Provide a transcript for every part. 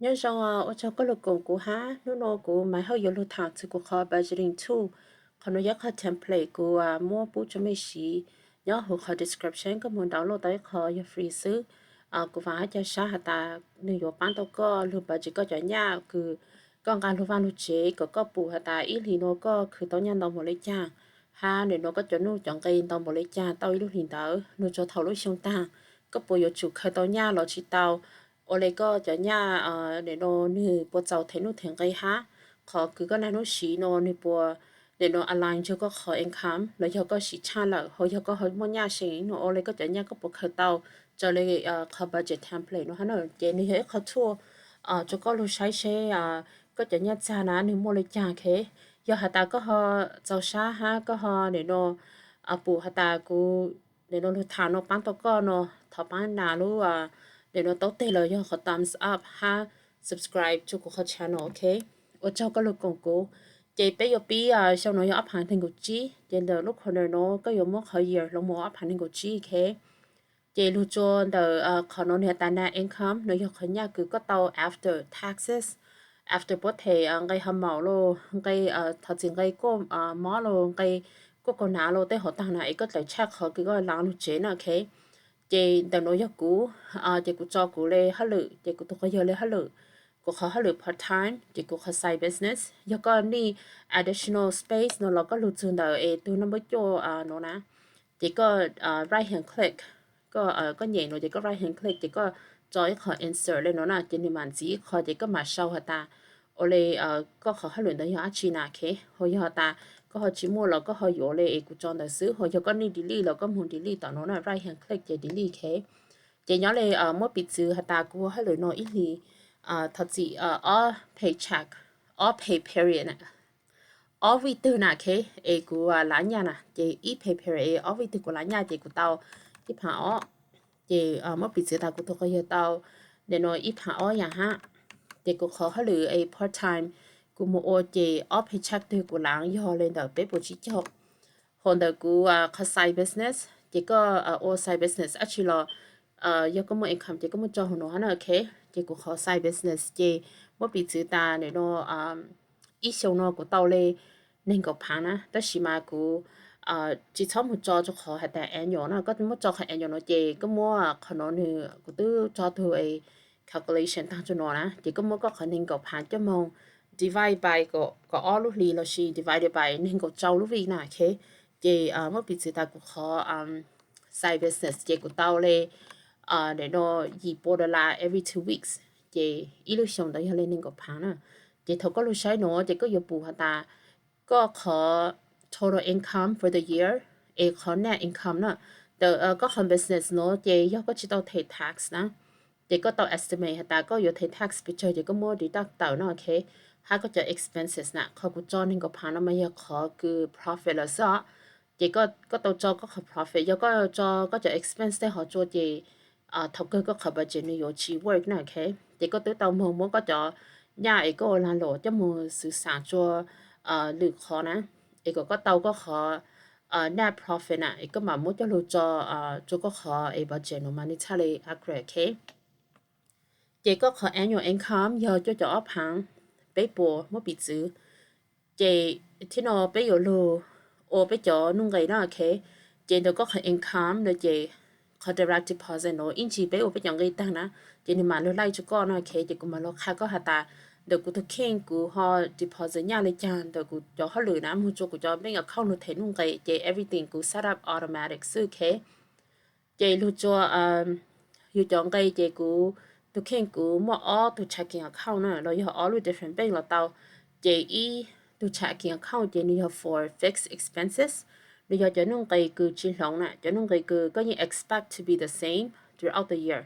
Nyob zoo, ua tsaug koj lug koom kuv hab. Hnub nuav kuv Maiv Hawj yuav lug thaam txug kuv qhov budgeting tool. Qhov nuav yog qhov template kuv muab pub rua mej siv nyob huv qhov description, koj moog download tau ib qho yog free xwb. Kuv vaam hab ca sab has tas nwg yuav paab tau koj lug budget koj cov nyaj kws koj nqaa lug vaaj lug tsev, kom koj pum has tas ib hlis nuav koj khwv tau nyaj ntau npaum le caag, hab nim nuav koj cov nuj cov nqe ntau npaum le caag tau ib lub hlis ntawd, lug txug thaum lub xyoo taag, koj puas yuav tsum khaws tau nyaj los tsi tau, ua le koj cov nyaj nim nuav nwg puas txaus them nuj them nqe hab qhov kws koj naj nub siv nuav nwg puas nim nuav align nrug koj qhov income los yog koj siv tshaj lawm, ho yog koj ho muaj nyaj seem nuav ua le koj cov nyaj koj puas khaws tau raws le qhov budget template nuav hab na. Ces nwg yog ib qho tool rua koj lug saib seb koj cov nyaj txag na nwg muaj le caag, ok. Yog has tas koj ho txaus sab hab koj ho nim nuav pum has tas kuv nim nuav lug thaam nuav paab tau koj nuav, thov paab nas lub nim nuav taub teg los yog qhov thumbs up hab subscribe rua kuv qhov channel, ok. Ua tsaug koj lug koom kuv. Ces peb yuav pib, xyoo nuav yog ob phaav neeg nkaum tsib, ces ntawm lub corner nuav koj yuav muab qhov year hloov moog ob phaav neeg nkaum tsib, ok. Ces lug rua ntawm qhov nuav nwg has tas net income, nuav yog qhov nyaj kws koj tau after taxes, after puab them nqe ho maum los nqe, thov txim nqe kuaj mob los nqe kuaj kaug nav los tej hov taag na es koj tawm tshaj qhov kws koj laav lug tsev na, ok. Ces ntawm nuav yog kuv, ces kuv tso kuv le hauj lwm, ces kuv tug qhov yog le hauj lwm, kuv qhov hauj lwm part time, ces kuv qhov side business. Yog koj need additional space nuav los koj lug txug ntawm es tug number cuaj nuav na, ces koj right hand click, koj nyem nuav ces koj right hand click ces koj tso ib qho insert le nuav na, ces nwg maam ntxiv ib qho ces koj maam sau has tas ua le koj qhov hauj lwm ntawd yog dlaab tsi na, ok. Ho yog has tas koj ho tsi muaj los koj ho yuav le es kuv tso ntawd xwb, ho yog koj need delete los koj moog delete tom nuav na, right hand click ces delete, ok. Ces nyob le muab piv txwv has tas kuv ua hauj lwm nuav ib hlis, thov txim, ob paycheck, ob pay period, ob vij twg na, ok, es kuv laav nyaj na, ces ib pay period es ob vij twg kuv laav nyaj ces kuv tau ib phaav ob. Ces muab piv txwv tas kuv tug qhov yog tau nim nuav ib phaav ob yaam hab, ces kuv qhov hauj lwm es part time kuv moog ua ces ob paycheck twg kuv laav yog le ntawm peb puas tsib caug. Ho ntawm kuv qhov side business, ces koj ua side business dlaab tsi los yog koj muaj income ces koj muab tso huv nuav hab na, ok. Ces kuv qhov side business ces muab piv txwv tas nim nuav ib xyoo nuav kuv tau le neeg nkaum phaav na, tab sis mas kuv tsi txhob moog tso rua qhov has tas annual na, koj muab tso qhov annual nuav ces koj muab qhov nuav nwg, kuv twb tso tug calculation taag rua nuav na, ces koj muab koj qhov neeg nkaum phaav coj moog divide by kaum ob lub hli lossis divided by neeg nkaum rau lub vij na, ok. Ces muab piv txwv tas kuv qhov side business ces kuv tau le nim nuav yim pua dollar every two weeks, ces ib lub xyoo ntawd yog le neeg nkaum phaav na. Ces thaum koj lug saib nuav ces koj yuav pum has tas koj qhov total income for the year es qhov net income na, ntawm koj qhov business nuav ces yog koj tsi tau them tax na, ces koj tau estimate has tas koj yuav them tax pes tsawg ces koj muab deduct tawm no, ok. Hab koj cov expenses na, qhov kuv tso neeg nkaum phaav no mas yog qhov kws profit lawm xwb os. Ces koj tau tso koj qhov profit, yog koj tso koj cov expense tej hov tsua ces thaum kawg koj qhov budget nwg yuav tsi work na, ok. Ces koj twb tau moog muab koj cov nyaj es koj ua laag luam coj moog xwv xaam tsua lwm qhov na, es kom koj tau koj qhov net profit na, es koj maam muab coj lug tso tsua koj qhov es budget nuav mas nwg txhaj le accurate, ok. Ces koj qhov annual income yog cuaj caum ob phaav peb puas muab piv txwv. Ces thib no peb yuav lug ua peb cov nuj nqe na, ok. Ces ntawm koj qhov income no ces qhov direct deposit nuav ib ntsis peb ua peb cov nqe taag na, ces nwg maam lug laij tsua koj na, ok. Ces kuv maam lug qha koj has tas ntawm kuv tug kheej kuv ho deposit nyaj le caag ntawm kuv cov hauj lwm na moog tsua kuv cov bank account lug them nuj nqe, ces everything kuv set up automatic xwb, ok. Ces lug tsua yug cov nqe ces kuv tug kheej kuv muaj ob tug checking account na, los yog ob lub different bank los tau. Ces ib tug checking account ces nwg yog for fixed expenses, nwg yog cov nuj nqe kws tsi hloov na, cov nuj nqe kws koj yeej expect to be the same throughout the year.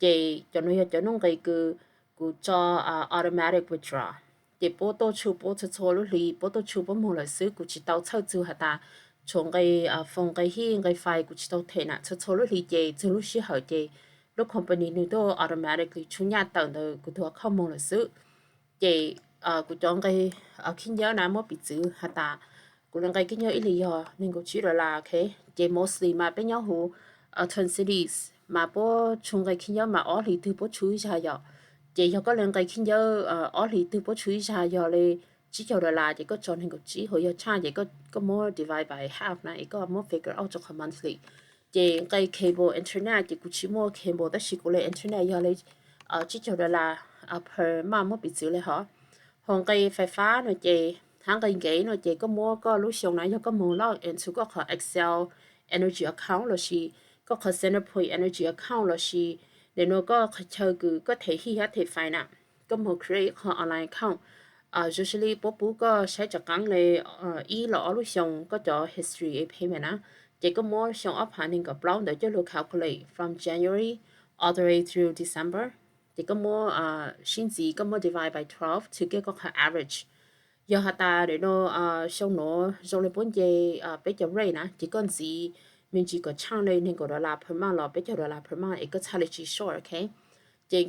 Ces cov nuav yog cov nuj nqe kws kuv tso automatic withdraw. Ces puab tuaj tshu puab txhua txhua lub hli, puab tuaj tshu puab moog lawm xwb, kuv tsi tau txhawj txug has tas tshuav nqe phone, nqe hij, nqe fais kuv tsi tau them na, txhua txhua lub hli ces txug lub sij hawm ces lub company nwg tuaj automatically tshu nyaj tawm ntawm kuv tug account moog lawm xwb. Ces kuv cov nqe khib nyiab na muab piv txwv has tas kuv le nqe khib nyiab ib hlis yog neeg nkaum tsib dollar, ok. Ces mostly mas peb nyob huv Twin Cities mas puab tshu nqe khib nyiab mas ob hlis twg puab tshu ib zag yom. Ces yog koj li nqe khib ncawb ob hlis twg puab tshuav ib zag yog li tsib caug dollar ces koj tso neeg nkaum tsib, hos yog tshaj ces koj muab divide by half na es koj muab figure out rau qhov monthly. Ces nqe cable internet ces kuv tsis muaj cable tab sis kuv li internet yog li tsib caug dollar per month muab piv txwv li hov. Hos nqe fais fab no ces hab nqe nkev no ces koj muab koj lub xyoo na yog koj moog log into koj qhov Xcel Energy account lossis koj qhov Centrepoint Energy account lossis nim no koj qhov chaw kws koj them hij hab them fais na, koj moog create ib qho online account. Usually puab pub koj saib tsov qaab li ib los ob lub xyoo koj cov history payment na, ces koj muab xyoo ob phav neeg nkaum plaub ntawd coj lug calculate from January all the way through December, ces koj muab sib ntxiv koj muab divide by twelve to get koj qhov average. Yog has tas nim no xyoo nuav zoo li puab nce peb cov rate na ces koj ntxiv me ntsis kom tshaaj li neeg nkaum dollar per month los peb caug dollar per month es koj txhaj li tsis short, ok. Ces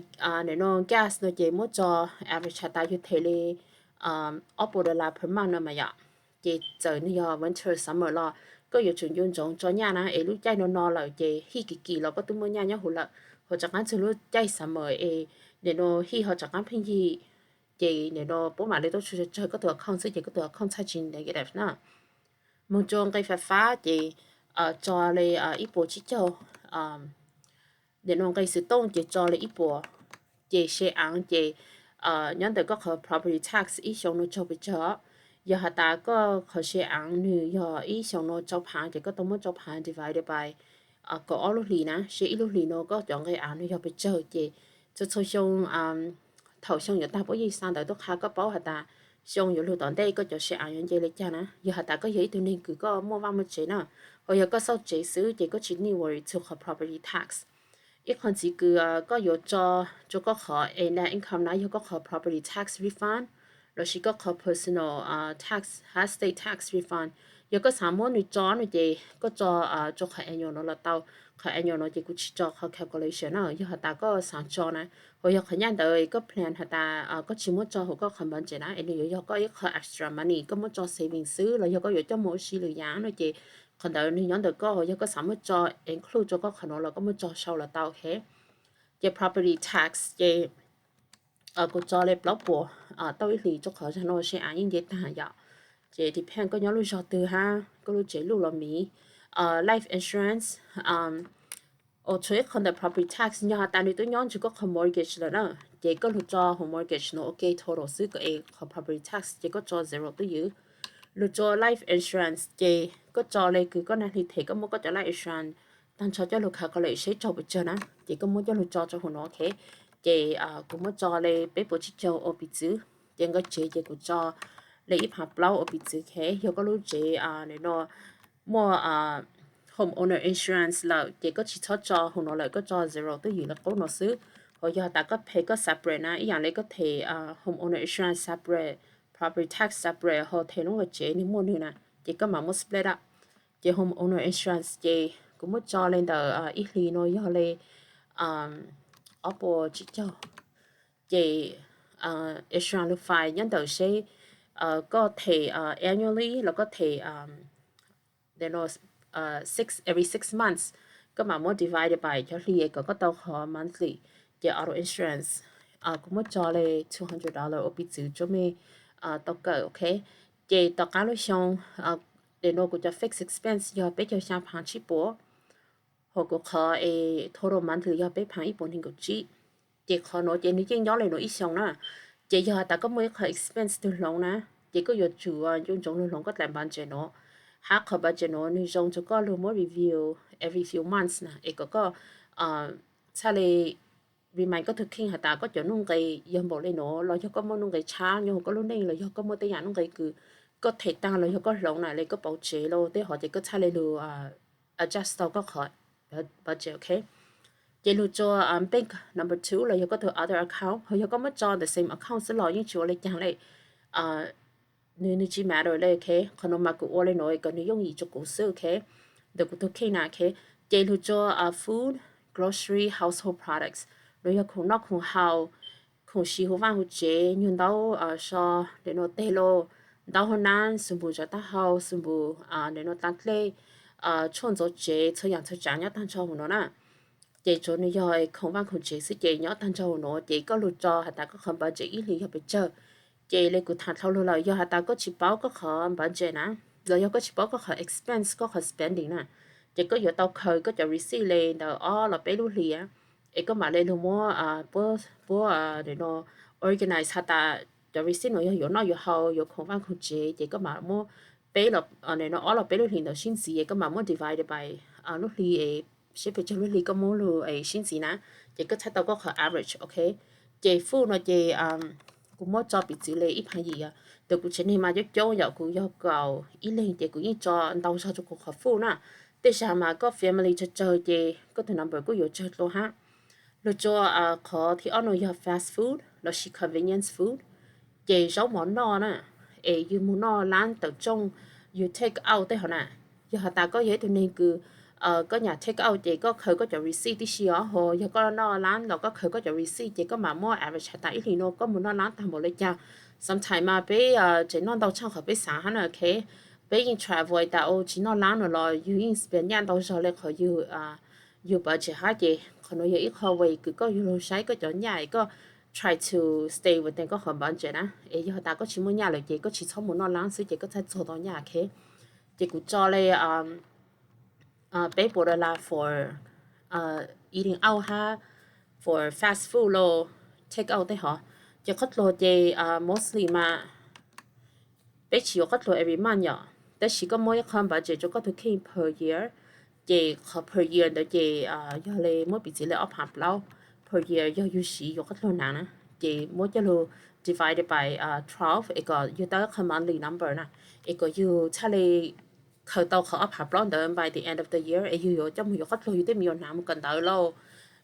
nim no gas no ces muab tso average has tas yug them li ob puas dollar per month no mas yom. Ces txawm nwg yog winter summer los koj yuav tsum nco ntsoov tso nyaj na es lub caij no no lawm ces hij kim kim los koj twb muaj nyaj nyob huv lawm, hos rov qaab txug lub caij summer es nim no hij ho rov qaab pheej yig, ces nim no puab mam li tuaj tshuav tsawg koj tug account xwb ces koj tug account txhaj tsis negative na. Moog rua nqe fais fab ces tso li ib puas tsib caug, nim no nqe xwm tooj ces tso li ib puas. Ces se aav ces nyob ntawm koj qhov property tax ib xyoo no raug pes tsawg. Yog has tas koj qhov se aav nwg yog ib xyoo no rau phaav ces koj tau muab rau phaav divided by kaum ob lub hlis na, se ib lub hlis no koj cov nqe aav nwg yog pes tsawg ces txhua txhua xyoo thaum xyoo yuav taag puab yeej xa ntawv tuaj qha koj paub has tas xyoo yuav lug tom ntej koj cov se aav yuav nce li caag na. Yog has tas koj yog ib tug neeg kws koj muaj vaaj muaj tsev na, hos yog koj xauj tsev xwb ces koj tsis need worry txug qhov property tax. Ib qho ntxiv kws koj yuav tso rua koj qhov net income na yog koj qhov property tax refund lossis koj qhov personal tax hab state tax refund. Yog koj xaav muab nwg tso no ces koj tso rua qhov annual no los tau. Qhov annual no ces kuv tsis tso qhov calculation na, yog has tas koj xaav tso na, hos yog qhov nyaj ntawd koj plan has tas koj tsis muab tso huv koj qhov budget na es nwg yuav yog koj ib qho extra money koj muab tso saving xwb los yog koj yuav coj moog ua si lwm yaam no ces qhov ntawd nwg nyob ntawm koj, hos yog koj xaav muab tso include rua koj qhov nuav los koj muab tso sau los tau, ok. Ces property tax ces kuv tso li plaub puas tauj ib hlis rua qhov zag no se aav yeej nce taag yom. Ces depend koj nyob lub zog twg hab koj lub tsev luj los miv. Life insurance tshuav ib qho ntawm property tax, yog has tas nwg tub nyob ntsug koj qhov mortgage lawm na, ces koj lug tso huv mortgage no ua ke total xwb kom es qhov property tax ces koj tso zero twj ywm. Lug tso life insurance ces koj tso le kws koj nag hli them koj muab koj cov life insurance taag nrho coj lug calculate seb raug pes tsawg na, ces koj muab coj lug tso rua huv no, ok. Ces kuv muab tso le peb puas tsib caug ua piv txwv, ces nqe tsev ces kuv tso le ib phav plaub ua piv txwv, ok. Yog koj lub tsev nim no muaj home owner insurance lawm ces koj tsis txhob tso huv no lawm, koj tso zero twj ywm le qub no xwb. Hos yog has tas koj pay koj separate na, ib yaam le koj them home owner insurance separate, property tax separate hos them lub nqe tsev nwg muaj nwg na, ces koj mam muab split up. Ces home owner insurance ces kuv muab tso le ntawm ib hlis no yog le ob puas tsib caug. Ces insurance lug file nyob ntawm seb koj them annually los koj them six, every six months, koj mam muab divided by cov hli kom koj tau qhov monthly. Ces auto insurance kuv muab tso le two hundred dollar ua piv txwv rua mej tau kawm, ok. Ces tom qaab lub xyoo, nim no kuv cov fixed expense yog peb caug xyaa phav tsib puas, hos kuv qhov es total monthly yog peb phav ib puas neeg nkaum tsib. Ces qhov nuav ces nwg yeej nyob le nuav ib xyoo na. Ces yog has tas koj muaj ib qho expense twg hloov na, ces koj yuav tsum nco ntsoov lug hloov koj dlaim budget nuav. Hab qhov budget nuav nwg zoo rua koj lug muab review every few months na, es kom koj txhaj le remind koj tug kheej has tas koj cov nuj nqe yog npaum le nuav los yog koj muaj nuj nqe tshab nyob huv koj lub neej los yog koj muaj tej yaam nuj nqe kws koj them taag los yog koj hloov na le koj pauv tsev los tej hov ces koj txhaj le lug adjust tau koj qhov budget, ok. Ces lug rua bank number two los yog koj tug other account, hos yog koj muab tso the same account xwb los yeej tsis ua le caag le, nwg, nwg tsis matter le, ok. Qhov nuav mas kuv ua le nuav kom nwg yooj yim rua kuv xwb, ok, ntawm kuv tug kheej na, ok. Ces lug rua food, grocery, household products, los yog khoom noj khoom haus, khoom siv huv vaaj huv tsev, nyuag ntaub so, nim no teg lauj, ntaub hauv naab, xoo npum zov taub hau, xoo npum nim no taa dlej, tshuaj ntxuav tsev, txhua yaam txhua tsaav nyob taag nrho huv nuav na. Ces tsuas nws yog khoom vaj khoom tsev xwb ces nyob tag nrho nuav ces koj lug tso has tas koj qhov budget ib hlis yog pes tsawg. Ces le kuv tham dlhau lug lawm, yog has tas koj tsis paub koj qhov budget na, los yog koj tsis paub koj qhov expense, koj qhov spending na, ces koj yuav tau khaws koj cov receipt le ntawm ob los peb lub hlis, es koj mam le lug muab, puab, puab organize has tas cov receipt nuav yog yuav noj yuav haus, yuav khoom vaj khoom tsev, ces koj mam muab peb, ob los peb lub hlis ntawd sib ntxiv, koj mam muab divide by lub hli, seb pes tsawg lub hli koj muab lug sib ntxiv na, ces koj txhais tau koj qhov average, ok. Ces food no ces kuv muab tso piv txwv le ib phav yim, tus kuv tsev neeg mas coob coob yom, kuv yog kaum ib leeg ces kuv yeej tso ntau zog rua kuv qhov food na. Tej zag mas koj family tsawg tsawg ces koj tus number kuj yuav tsawg dlua hab. Lug rua qhov thib ob no yog fast food lossis convenience food, ces zaub mov noj na, es yug moog noj laab tawm tsooj, yug take out tej hov na. Yog has tas koj yog ib tug neeg kws koj nyam take out ces koj khaws koj cov receipt tib si os, ho yog koj noj laab los koj khaws koj cov receipt ces koj mam muab average has tas ib hlis no koj moog noj laab taag npaum le caag. Sometimes mas peb tseem noj ntau tshaj qhov peb xaav hab na, ok. Peb yeej try avoid tas tsis noj laab no los yug yeej spend nyaj ntau zog le qhov yug budget hab, ces qhov nuav yog ib qho way kws koj yug lug saib koj cov nyaj es koj try to stay within koj qhov budget na. Es yog has tas koj tsis muaj nyaj lawm ces koj tsis txhob moog noj laab xwb ces koj txhaj txug tau nyaj, ok. Ces kuv tso le peb puas dollar for eating out hab for fast food los take out tej hov. Ces qhov dluag ces mostly mas peb tsis yuav qhov dluag every month yom, tab sis koj muab ib qho budget rua koj tug kheej per year, ces qhov per year ntawd ces yog le muab piv txwv le ob phav plaub per year yog yug siv yuav qhov dluag naav na, ces muab coj lug divide by twelve es kom yug tau ib qho monthly number na, es kom yug txhaj le khaws tau qhov ob phav plaub ntawd by the end of the year es yug yuav coj moog yuav qhov dluag yug tej me nyuam naav moog kawm ntawv lauj,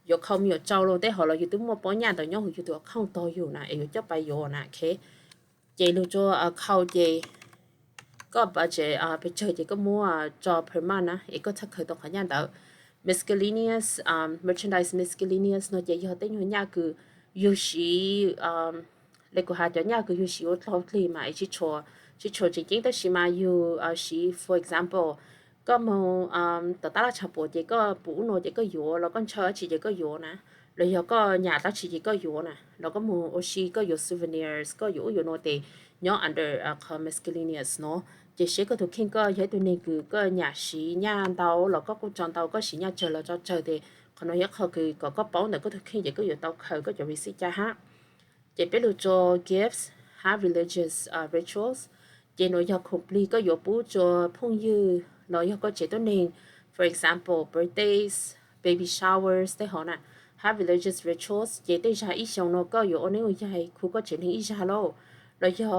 yuav khau me nyuam tsau lauj tej hov los yug twb muaj pob nyaj ntawd nyob huv yug tus account tog yug na es yuav coj pais yuav na, ok. Ces lug rua khau ces koj budget pes tsawg ces koj muab tso per month na es koj txhaj khaws tau qhov nyaj ntawd. Miscellaneous, merchandise miscellaneous no ces yog tej nyuag nyaj kws yug siv, le kuv has cov nyaj kws yug siv ua dlhau dlig mas es tsis tshua tseem ceeb tab sis mas yug siv, for example, koj moog tom tab laj tshav puam ces koj pum ub no ces koj yuav los koj ntshaw dab tsi ces koj yuav na, los yog koj nyam dab tsi ces koj yuav na, los koj moog ua si koj yuav souvenirs koj yuav ub yuav no tes nyob under qhov miscellaneous no. Ces seb koj tus kheej koj yog ib tug neeg kws koj nyam siv nyaj ntau los koj kuj tso ntau, koj siv nyaj tsawg los tso tsawg tes qhov no yog qhov kws kom koj paub ntawm koj tus kheej ces koj yuav tau khaws koj cov receipt ca hab. Ces peb lug rua gifts hab religious rituals, ces nuav yog khoom plig koj yuav pub rua phooj ywg los yog koj tsev tuab neeg, for example birthdays, baby showers tej hov na, hab religious rituals ces tej zag ib xyoo no koj yuav ua neeb ua yaig khu koj tsev neeg ib zag lauj, los yog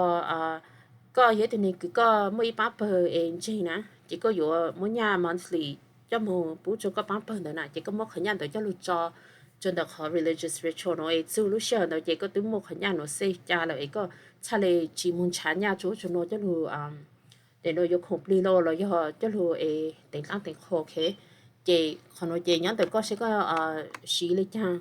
koj yog ib tug neeg kws koj muaj ib paab pawg es ntseeg na, ces koj yuav muab nyaj monthly coj moog pub rua koj paab pawg ntawd na, ces koj muab qhov nyaj ntawd coj lug tso rua ntawm qhov religious ritual no es txug lub sij hawm ntawd ces koj twb muaj qhov nyaj nuav save ca lawm es koj txhaj le tsis moog nrhav nyaj rua ub rua no coj lug, tes no yuav khoom plig lauj los yog coj lug es teev dlaab teev qhua, ok. Ces qhov nuav ces nyob ntawm koj seb koj siv le caag,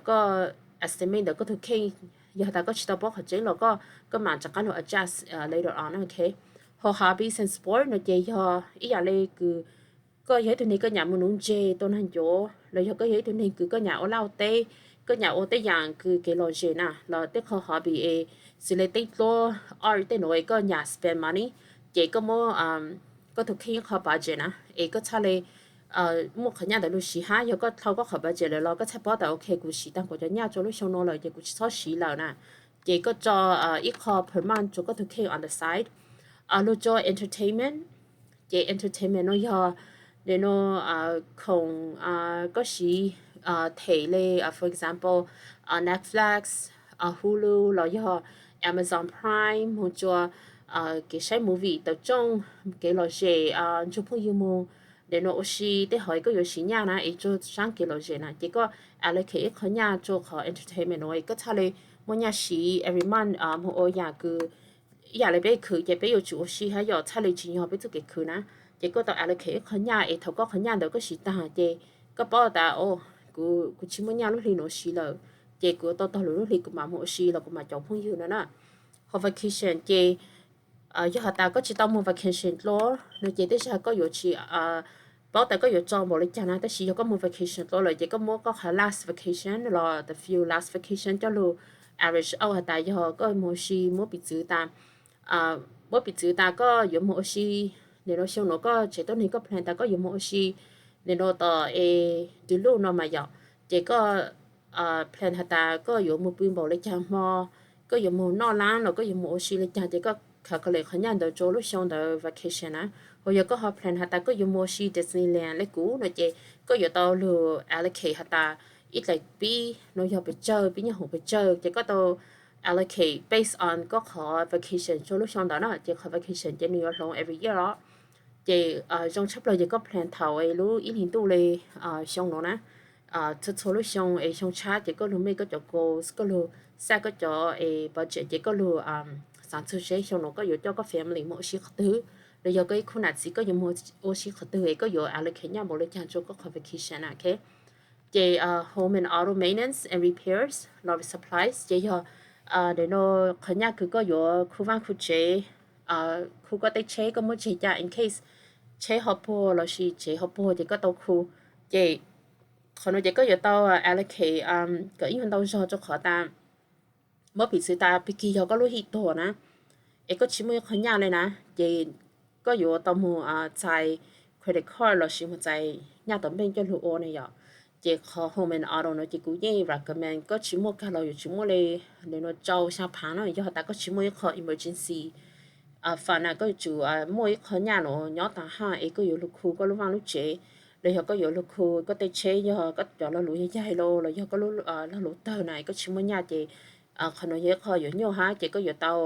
koj estimate ntawm koj tug kheej, yog has tas koj tsis tau paub qhov tseeb los koj, koj mam rov qab lug adjust later on, ok. Ho hobbies and sport no ces yog ib yaam le kws koj yog ib tug neeg koj nyam moog nuv ntseg, tau naag ncuav, los yog koj yog ib tug neeg kws koj nyam ua laj ua teb, koj nyam ua tej yaam kws kev lom zem na, los tej qho hobby es xws le teeb dluab, art tej nuav es koj nyam spend money, ces koj muab koj tug kheej ib qho budget na, es koj txhaj le muaj qhov nyaj ntawd lug siv hab. Yog koj dlhau koj qhov budget lawm los koj txhaj paub tas ok kuv siv taag kuv cov nyaj rua lub xyoo no lawm ces kuv tsis txhob siv lawm na, ces koj tso ib qho per month rua koj tug kheej on the side. Lug rua entertainment, ces entertainment no yog nim no khoom koj siv them le for example Netflix, Hulu los yog Amazon Prime moog rua kev saib movie tawm tsooj, kev lom zem, nrug phooj ywg moog, nim no ua si tej hov koj yuav siv nyaj na es rua saab kev lom zem na ces koj allocate ib qho nyaj rua qhov entertainment no es koj txhaj le muaj nyaj siv every month moog ua yaam kws ib yaam le peb khwv ces peb yuav tsum ua si hab yom, txhaj le tsis nyog peb txuj kev khwv na. Ces koj tau allocate ib qho nyaj es thaum koj qhov nyaj ntawd koj siv taag ces koj paub tas o, kuv tsis muaj nyaj lub hli nuav siv lawm, ces kuv tau taug lwm lub hli kuv mam moog ua si los kuv mam caum phooj ywg no na. Ho vacation ces yog has tas koj tsis tau moog vacation dlua no ces tej zag koj yuav tsis paub tas koj yuav tso npaum li cas na, tab sis yog koj mus vacation dua lawm ces koj muab koj qhov last vacation los the few last vacation coj lug average out has tas yog koj mus ua si, muab piv txwv tas, muab piv txwv tas koj yuav mus ua si, nim no xyoo nuav koj tsev tuab neeg koj plan tas koj yuav mus ua si nim no tom es du lug no mas yom, ces koj plan has tas koj yuav mus pw npaum li cas hmo, koj yuav mus noj laab los koj yuav mus ua si li cas ces koj calculate qhov nyaj ntawd rua lub xyoo ntawd vacation na. Ho yog koj ho plan has tas koj yuav mus ua si Disneyland le kuv no ces koj yuav tau lug allocate has tas ib daim pib no yog pes tsawg, pib nyob hoom pes tsawg ces koj tau allocate based on koj qhov vacation rua lub xyoo ntawd na, ces qhov vacation ces nws yuav hloov every year os. Ces zoo tshaj plaws ces koj plan thaum es lub ib hlis ntuj li xyoo nuav na, txhua txhua lub xyoo es xyoo tshab ces koj lug make koj cov goals, koj lug set koj cov es budget ces koj lug xaav txug seb xyoo nuav koj yuav coj koj family mus ua si qhov twg, los yog koj ib khub nam txiv koj yuav mus ua si qhov twg es koj yuav allocate nyaj npaum li cas rua koj qhov vacation na, ok. Ces home and auto maintenance and repairs los supplies ces yog nim no qhov nyaj kws koj yuav khu vaaj khu tsev, khu koj tej tsheb koj muab tseg ca in case tsheb ho puag lossis tsev ho puag ces koj tau khu. Ces qhov nuav ces koj yuav tau allocate kom ib nyuag ntau zog rua qhov tas muab piv txwv tas pig kig yog koj lub hit tuag na, es koj tsis muaj ib qho nyaj le na, ces koj yuav tau mus txais credit card lossis mus txais nyaj tom npeej coj lug ua ne yom. Ces qhov home and auto no ces kuv yeej recommend koj tsis muaj kag los yuav tsum muaj le nim no rau xyaa phaav na, yog has tas koj tsis muaj ib qho emergency fund na, koj yuav tsum muaj ib qho nyaj nuav nyob taag hab es koj yuav lug khu koj lub vaaj lub tsev, los yog koj yuav lug khu koj tej tsheb yog koj cov lo lus yaig yaig los los yog koj lub lo lus tawg na, koj tsis muaj nyaj ces qhov nuav yog ib qho yuav nyuaj hab ces koj yuav tau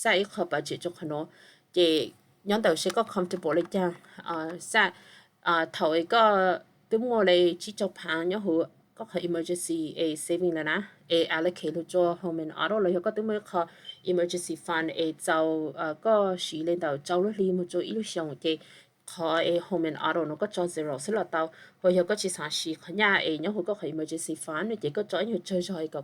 set ib qho budget rua qhov nuav. Ces nyob ntawm seb koj comfortable le caag, set thaum es koj twb muaj le tsib caug phaav nyob huv koj qhov emergency es saving lawm na, es allocate lug rua home and auto los yog koj twb muaj ib qho emergency fund es txaus koj siv le ntawm rau lub hli moog rua ib lub xyoos ces qhov es home and auto no koj tso zero xwb los tau. Ho yog koj tsis xaav siv qhov nyaj es nyob huv koj qhov emergency fund no ces koj tso ib nyuag tsawg zog es kom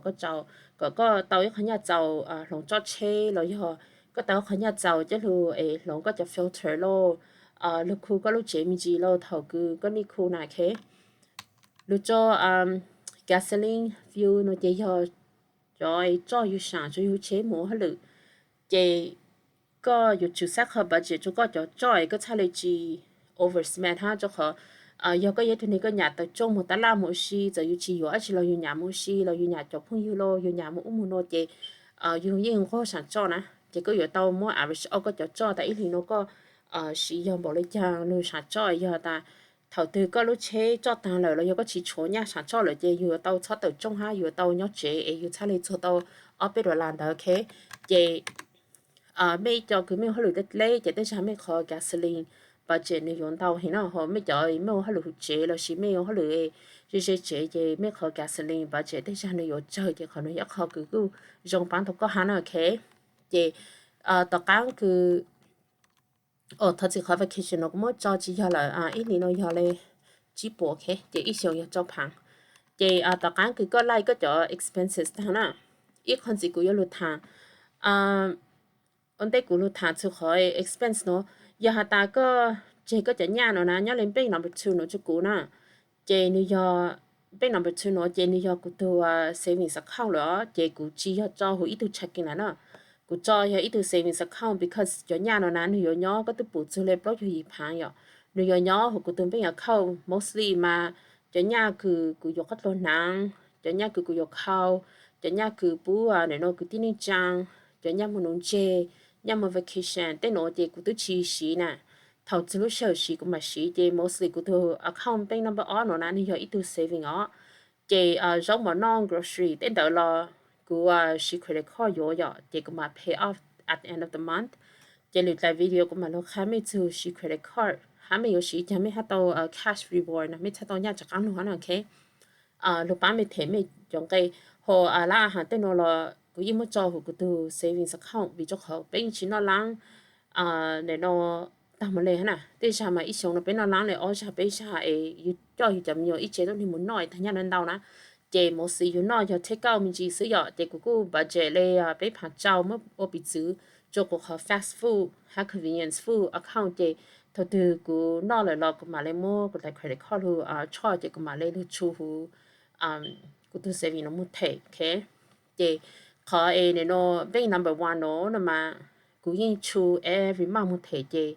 koj tau ib qho nyaj txaus hloov tsoj tsheb los yog koj tau ib qho nyaj txaus coj lug es hloov koj cov filter lauj, lug khu koj lub tsev me ntsis lauj thaum kws koj need khu na, ok. Lug rua gasoline fuel no ces yog cov tsoj yug saam rua yug tsheb mus ua hauj lwm. Ces koj yuav tsum set qho budget rua koj cov tsoj es koj txhaj le tsis overspend hab, rua qhov yog koj yog ib tug neeg koj nyam tawm rooj moog tab laj mus ua si, txawm yug tsis yuav dab tsi los yug nyam mus ua si los yug nyam cov phooj ywg los yug nyam mus ub mus nuav ces yug yeej nquag saam tsoj na. Ces koj yuav tau muab average out koj cov tsoj tas ib hlis nuav koj siv yog npaum le caag lug saam tsoj, yog tas thaum twg koj lub tsheb tsoj taag lawm los yog koj tsis tshuav nyaj saam tsoj lawm ces yug yuav tau txhob tawm rooj hab yug yuav tau nyob tsev es yug txhaj le txuag tau ob peb dollar ntawd, ok. Ces mej ib co kws mej ua hauj lwm dleb dleb ces tej zag mej qhov gasoline budget nws yuav ntau heev na, ho mej cov mej ua hauj lwm huv tsev lossis mej ua hauj lwm ze ze tsev ces mej qhov gasoline budget tej zag nws yuav tsawg ces qhov nuav yog qhov kws kuj zoo paab tau koj hab na, ok. Ces tom qaab kws, thov txim, qhov vacation no kuv muab tso tsis yog lawm, ib hlis no yog le tsib puas, ok, ces ib xyoos yog rau phaav. Ces tom qaab kws koj laij koj cov expenses taag na, ib qho ntxiv kuv yuav lug thaam ua ntej kuv lug thaam txug qhov expense no, yog has tas koj tseg koj cov nyaj no na nyob le bank number two no rua kuv na, ces nws yog, bank number two no ces nws yog kuv tug savings account lawm os, ces kuv tsis yog tso huv ib tug checking lawm na. Kuv tso yog ib tug savings account because cov nyaj no na nws yuav nyob, koj twb pum txug le plaub caug yim phaav yom, nws yuav nyob huv kuv tug bank account mostly mas cov nyaj kws kuv yuav qhob dluag hnav, cov nyaj kws kuv yuav khau, cov nyaj kws pub nim no kwv tij neej tsaa, cov nyaj mus nuv ntseg, nyaj mus vacation tej nuav ces kuv twb tsis siv na. Thaum txug lub sij hawm siv kuv mam siv, ces mostly kuv tug account bank number ob no na nws yog ib tug saving os. Ces zaub mov noj, grocery tej ntawd los kuv siv credit card yuav yom, ces kuv mam pay off at the end of the month. Ces lwm dlai video kuv mam lug qha mej txug siv credit card hab mej yuav siv caag mej hab tau cash reward na, mej txhaj tau nyaj rov qaab lug hab na, ok. Lug paab mej them mej cov nqe, ho lab ahaas tej no los kuv yeej muab tso huv kuv tug savings account vim rua qhov peb yeej tsis noj laab nim no taag mus le hab na. Tej zag mas ib xyoos no peb noj laab le ob zag peb zag es yug coj yug cov me nyuam ib tsev tuab neeg mus noj es taag nyaj ntau na. Ces mostly yug noj yog take out me ntsis xwb yom, ces kuv kuj budget le peb phaav rau muab ua piv txwv rua kuv qhov fast food hab convenience food account ces thaum twg kuv noj lawm los kuv mam li muab kuv daim credit card lug tshoj ces kuv mam li lug tshua huv kuv tug saving no moog them, ok. Ces qhov es nim no bank number one no no mas kuv yeej tshua every month moog them ces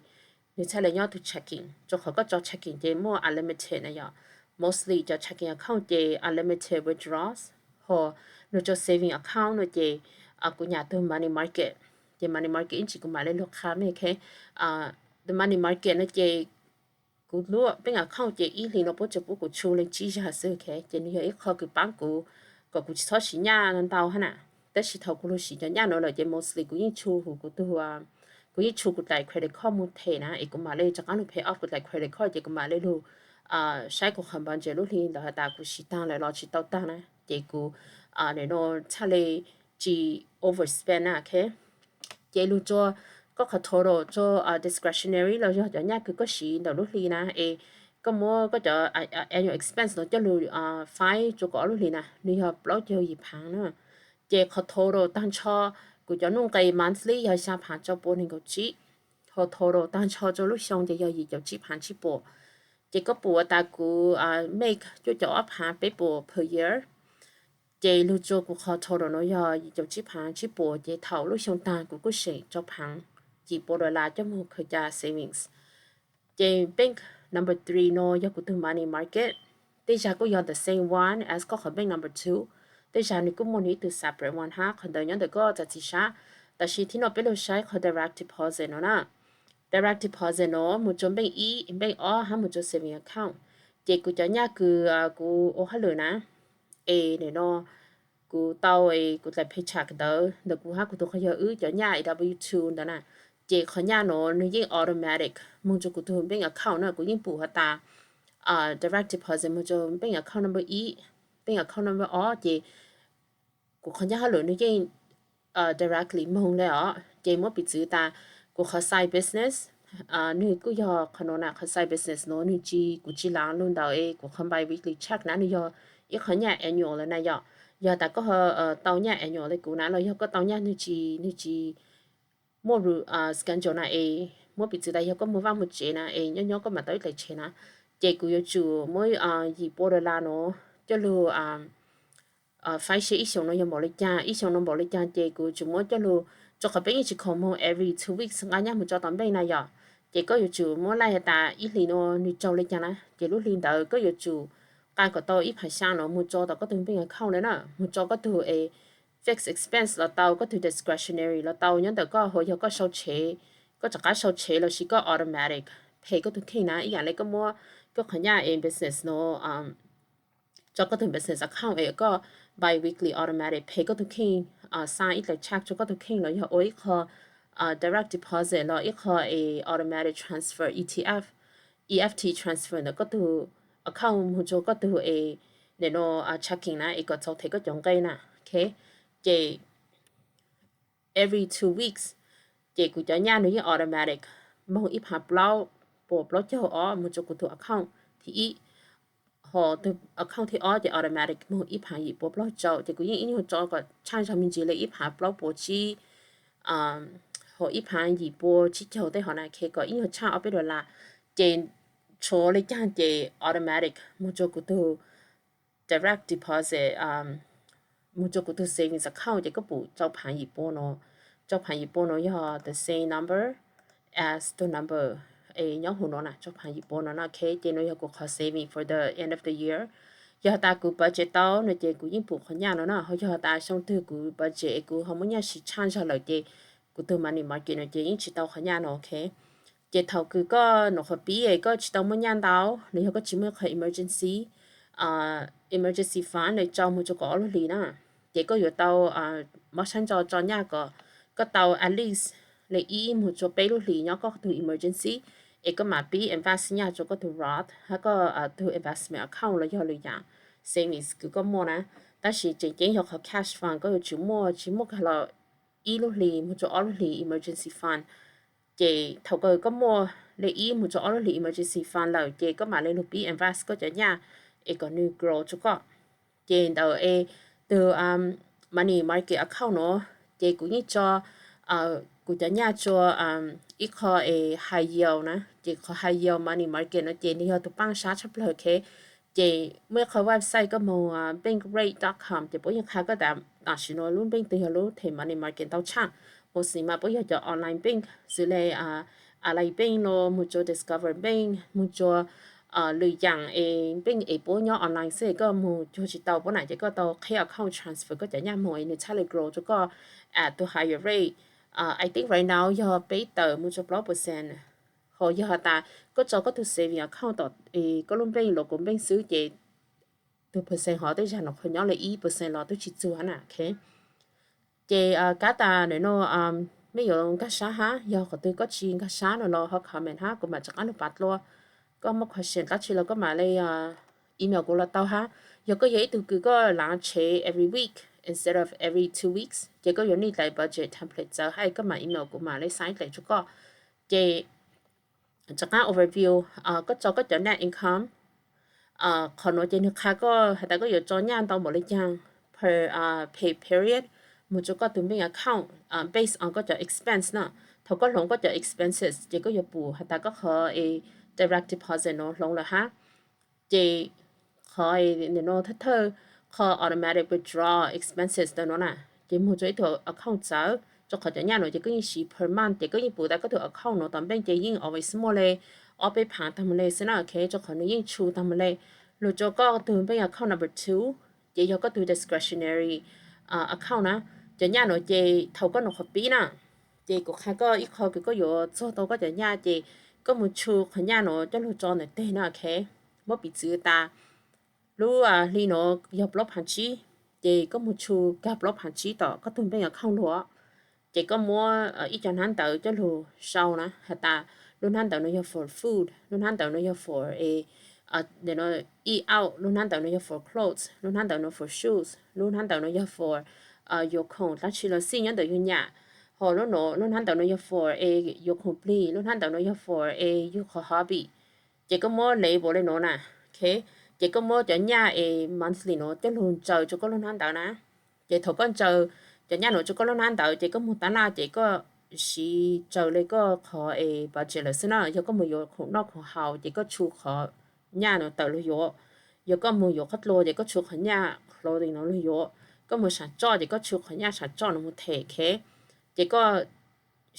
nws txhaj le nyob tug checking, rua qhov koj tso checking ces muaj unlimited na yom. Mostly cov checking account ces unlimited withdrawals, ho nug rua saving account no ces kuv nyam tug money market, ces money market ib ntsis kuv mam le lug qha mej, ok. Tug money market no ces kuv lub bank account ces ib hlis no puab tsuas pub kuv tshua le tsib zag xwb, ok. Ces nws yog ib qho kws paab kuv kom kuv tsis txhob siv nyaj ntau hab na. Tab sis thaum kuv lug siv cov nyaj no lawm ces mostly kuv yeej tshua huv kuv tug, kuv yeej tshua kuv daim credit card moog them na es kuv mam le rov qaab lug pay off kuv daim credit card ces kuv mam le lug saib kuv qhov budget lub hli ntawd has tas kuv siv taag lawm los tsis tau taag na ces kuv nim no txhaj le tsis overspend na, ok. Ces lug rua koj qhov total rua discretionary los yog cov nyaj kws koj siv ntawm lub hli na es koj muab koj cov annual expense no coj lug faib rua kaum ob lub hlis na nws yog plaub caug yim phaav na. Ces qhov total taag nrho kuv cov nuj nqes monthly yog xyaa phaav rau pua neeg nkaum tsib, ho total taag nrho rua lub xyoo ces yog yim caum tsib phaav tsib puas. Ces koj pum has tas kuv make cuaj caum ob phaav peb puas per year. Ces lug rua kuv qhov total no yog yim caum tsib phaav tsib puas ces thaum lub xyoo taag kuv kuj seem rau phaav yim pua dollar coj moog khaws ca savings. Ces bank number three no yog kuv tug money market, tej zag kuj yog the same one as koj qhov bank number two, tej zag nws kuj muaj nws ib tug separate one hab qhov ntawd nyob ntawm koj txav txim sab. Tab sis thib no peb lug saib qhov direct deposit no na. Direct deposit no moog rua bank ib, bank ob hab moog rua saving account. Ces kuv cov nyaj kws kuv ua hauj lwm na, es nim no kuv tau es kuv daim paycheck ntawd ntawm kuv hab kuv tug qhov yog wb cov nyaj W two ntawd na, ces qhov nyaj no nws yeej automatic moog rua kuv tug bank account na. Kuv yeej pum has tas direct deposit moog rua bank account number ib, bank account number ob ces kuv qhov nyaj hauj lwm nws yeej directly moog le os. Ces muab piv txwv tas kuv qhov side business, nwg kuj yog qhov no na, qhov side business no nwg tsis, kuv tsis laav lug ntawm es kuv qhov bi-weekly check na, nwg yog ib qhov nyaj annual le na yom. Yog tas koj tau nyaj annual le kuv na los yog koj tau nyaj nwg tsis, nwg tsis muaj schedule na es muab piv txwv tas yog koj muag vaaj muag tsev na es nyob nyob koj mam tau ib daim tsev na, ces kuv yuav tsum muab yim pua dollar no coj lug faib seb ib xyoos no yog npaum le caag, ib xyoos no npaum le caag ces kuv yuav tsum muab coj lug, rua qhov peb yeej tsis khoom moog every two weeks nqa nyaj moog tso tom npeej na yom. Ces koj yuav tsum muab laij has tas ib hlis no nwg raug le caag na, ces lub hli ntawd koj yuav tsum nqa kom tau ib phav xyaa no moog tso tom koj tug bank account le na, moog tso koj tug es fixed expense los tau, koj tug discretionary los tau, nyob ntawm koj hab yog koj sau tsev, koj rov qaab sau tsev lossis koj automatic pay koj tug kheej na. Ib yaam le koj muab koj qhov nyaj es business no tso koj tug business account es koj bi-weekly automatic pay koj tug kheej, xa ib daim check rua koj tug kheej los yog ua ib qho direct deposit los ib qho es automatic transfer, E T F, E F T transfer ntawm koj tug account moog rua koj tug es nim no checking na es kom txaus them koj cov nqe na, ok. Ces every two weeks ces kuv cov nyaj nws yeej automatic moog ib phav plaub puas plaub caug ob moog rua kuv tug account thib ib, ho tug account thib ob ces automatic moog ib phav yim pua plaub caug. Ces kuv yeej ib nyuag tso kom tshaaj zog me ntsis le ib phav plaub puas tsib, ho ib phav yim pua tsib caug tej hov na, kom ib nyuag tshaaj ob peb dollar. Ces tshuav le caag ces automatic moog rua kuv tug direct deposit, moog rua kuv tug savings account. Ces koj pum rau phav yim pua no, rau phav yim pua no yog the same number as tug number es nyob huv no na, rau phav yim pua no na, ok. Ces no yog kuv qhov saving for the end of the year. Yog has tas kuv budget tau no ces kuv yeej pum qhov nyaj no na, ho yog has tas xyoo twg kuv budget es kuv ho muaj nyaj siv tshaaj zog lawm ces kuv tug money market no ces yeej tsis tau qhov nyaj no, ok. Ces thaum kws koj nov qhov pib es koj tsis tau muaj nyaj ntau los yog koj tsis muaj qhov emergency, emergency fund le rau moog rua kaum ob lub hlis na, ces koj yuav tau mob sab ntso tso nyaj kom koj tau at least le ib moog rua peb lub hlis nyob koj tug emergency, es koj mam pib invest nyaj rua koj tug Roth hab koj tug investment account los yog lwm yaam savings kws koj muaj na. Tab sis tseem ceeb yog qhov cash fund koj yuav tsum muaj tsis muaj kag los ib lub hlis moog rua ob lub hlis emergency fund. Ces thaum kws koj muaj le ib moog rua ob lub hlis emergency fund lawm ces koj mam le lug pib invest koj cov nyaj es kom nwg grow rua koj. Ces ntawm es tug money market account no ces kuv yeej tso kuv cov nyaj rua ib qho es high yield na. Ces qhov high yield money market no ces nws yog tus paaj sab tshaj plawg, ok. Ces muaj ib qho website koj moog bankrate dot com ces puab yeej qha koj tas tam sim no lub npeej twg yog lub them money market ntau tshaj. Mostly mas puab yog cov online bank xws le Ally Bank no, moog tsua Discover Bank, moog tsua lwm yaam es bank es puab nyob online xwb koj moog cuag tsis tau puab na ces koj tau qheb account transfer koj cov nyaj moog es nws txhaj le grow rua koj at tus higher rate. I think right now yog peb tawm moog tsua plaub percent. Ho yog has tas koj tso koj tug saving account tom koj lub npeej local bank xwb ces tug percent hov tej zag nws qhuav nyob le ib percent los twb tsis txug na, ok. Ces kab tas nim no mej yuav nkag sab hab, yog qhov twg koj tsis nkag sab no los ho comment hab kuv mam rov qaab lug pav dlua. Koj muaj question dlaab tsi los koj mam le email kuv los tau hab. Yog koj yog ib tug kws koj laav tshev every week instead of every two weeks ces koj yuav need dlai budget template txawv hab koj mam email kuv mam le xaa dlai rua koj. Ces rov qaab overview, koj tso koj cov net income. Qhov nuav ces nwg qha koj has tas koj yuav tso nyaj ntau npaum le caag per pay period moog tsua koj tug bank account based on koj cov expense na. Thaus koj hloov koj cov expenses ces koj yuav pum has tas koj qhov es direct deposit nuav hloov lawm hab. Ces qhov nim no thawj thawj qhov automatic withdrawal expenses ntawm nuav na, ces moog tsua ib tug account txawv, rua qhov cov nyaj nuav ces koj yeej siv per month ces koj yeej pum tas koj tug account nuav tom npeej ces yeej always muaj le ob peb phaav taag moog le xwb na, ok, rua qhov nwg yeej tshu taag moog le. Lug tsua koj tug bank account number two ces yog koj tug discretionary account na. Cov nyaj nuav ces thaus koj nov qhov pib na, ces kuv qha koj ib qho kws koj yuav txuag tau koj cov nyaj ces koj moog tshu qhov nyaj nuav coj lug tso ntawm teg na, ok. Muab piv txwv tas lub hli nuav yog plaub phaav tsib, ces koj moog tshu kag plaub phaav tsib tom koj tug bank account lug. Ces koj muab ib co hnab ntawv coj lug sau na has tas lub hnab ntawv nuav yog for food, lub hnab ntawv nuav yog for eat out, lub hnab ntawv nuav yog for clothes, lub hnab ntawv nuav for shoes, lub hnab ntawv nuav yog for yuav khoom dlaab tsi los xij nyob ntawm yug nyam. Ho lub nuav, lub hnab ntawv nuav yog for es yuav khoom plig, lub hnab ntawv nuav yog for es yug qhov hobby. Ces koj muab label le nuav na, ok. Ces koj muab cov nyaj es monthly nuav coj lug ntsaws rua koj lub hnab ntawv na. Ces thaus koj ntsaws cov nyaj nuav rua koj lub hnab ntawv ces koj moog tab laj ces koj siv tsaws le koj qhov es budget lawm xwb na. Yog koj moog yuav khoom noj khoom haus ces koj tshu qhov nyaj nuav tawm lug yuav. Yog koj moog yuav qhov dlua ces koj tshu qhov nyaj clothing nuav lug yuav. Koj moog saam tsoj ces koj tshu qhov nyaj saam tsoj nuav moog them, ok. Ces koj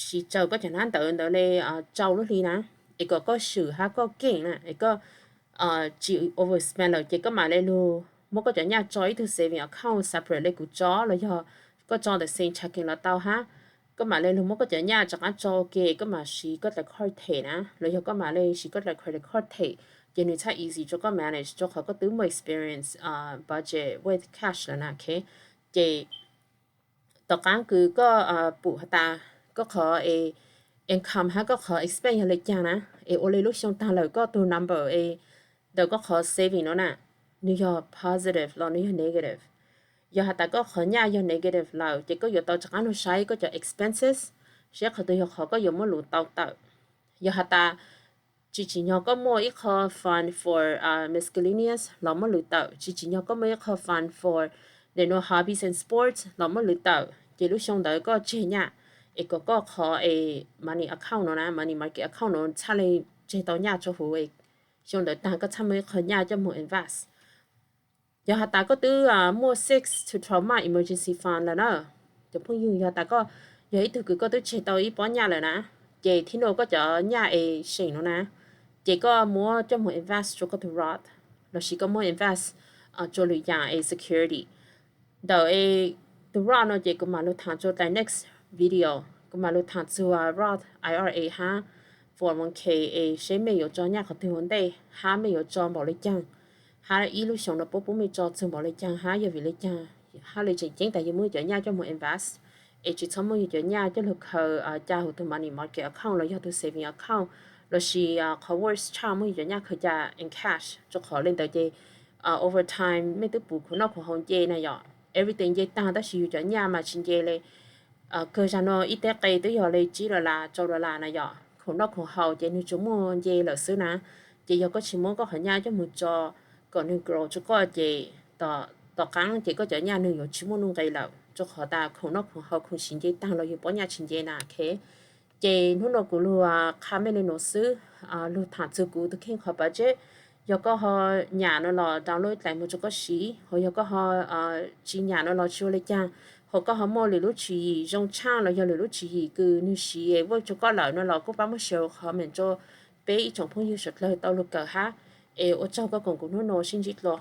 siv tsaws koj cov hnab ntawv ntawd le rau lub hli na, es kom koj swm hab koj keej na, es koj tsis overspend lawm ces koj mam le lug muab koj cov nyaj tso ib tug saving account separate le kuv tso los yog koj tso ntawm same checking los tau hab. Koj mam le lug muab koj cov nyaj rov qaab tso ua ke, koj mam siv koj dlaim card them na, los yog koj mam le siv koj dlaim credit card them, ces nwg txhaj easy rua koj manage rua qhov koj twb muaj experience budget with cash lawm na, ok. Ces tom qaab kws koj pum has tas koj qhov es income hab koj qhov expense yog le caag na, es ua le lub xyoo taag lawm koj tug number es ntawm koj qhov saving nuav na, nwg yog positive los nwg yog negative. Yog has tas koj qhov nyaj yog negative lawm ces koj yuav tau rov qaab lug saib koj cov expenses, saib qhov twg yog qhov koj yuav muab lug tau tawm. Yog has tas tsis tsim nyog koj muaj ib qho fund for miscellaneous los muab lug tawm, tsis tsim nyog koj muaj ib qho fund for the no hobbies and sports los muab lug tawm, ces lub xyoo ntawd koj tseg nyaj, es kom koj qhov es money account nuav na, money market account nuav txhaj le tseg tau nyaj rua huv, xyoo ntawd taag koj txhaj muaj ib qho nyaj coj moog invest. Yog has tas koj twb muaj six to twelve month emergency fund lawm na, cov phooj ywg, yog has tas koj yog ib tug kws koj twb tseg tau ib pob nyaj lawm na, ces thib nuav koj cov nyaj es seem nuav na, ces koj muab coj moog invest rua koj tug Roth, lossis koj muab invest rua lwm yaam es security. Ntawm es tug Roth no ces kuv mam lug thaam rua dlai next video, kuv mam lug thaam txug Roth I R A hab four oh one k es seb mej yuav tso nyaj qhov twg ua ntej hab mej yuav tso npaum le caag, hab ib lub xyoo no puab pub mej tso txug npaum le caag hab yog vim le caag, hab le tseem ceeb tas yug muab yug cov nyaj coj moog invest, es tsis txhob muab yug cov nyaj coj lug khaws ca huv tug money market account los yog tug saving account, lossis qhov worst case muab yug cov nyaj khaws ca in cash, rua qhov le ntawd ces over time mej twb pum khoom noj khoom haus nce na yom, everything nce taag tab sis yug cov nyaj mas tsis nce le. Kawg zag no ib teb qe twb yog le tsib dollar rau dollar na yom, khoom noj khoom haus ces nwg tsuas muaj nce lawm xwb na. Ces yog koj tsis muab koj qhov nyaj coj moog tso kom nwg grow rua koj ces tom qaab ces koj cov nyaj nwg yuav tsis muaj nuj nqe lawm, rua qhov tas khoom noj khoom haus khoom siv nce taag los yug pob nyaj tsis nce na, ok. Ces hnub no kuv lug qha mej le nuav xwb, lug tham txug kuv tus kheej qhov pab tseb. Yog koj ho nyam no los download ib dlaim moog rua koj siv, ho yog koj ho tsi nyam no los tsi ua le caag, ho koj ho muaj lwm lub tswv yim zoo tshaaj los yog lwm lub tswv yim kws nwg siv es work rua koj lawm no los kuj pab muab share comment rua peb ib tsoom phooj ywg suav dlawg tau lug kawm hab. Es ua tsaug koj koom kuv hnub no, sib ntsib dlua.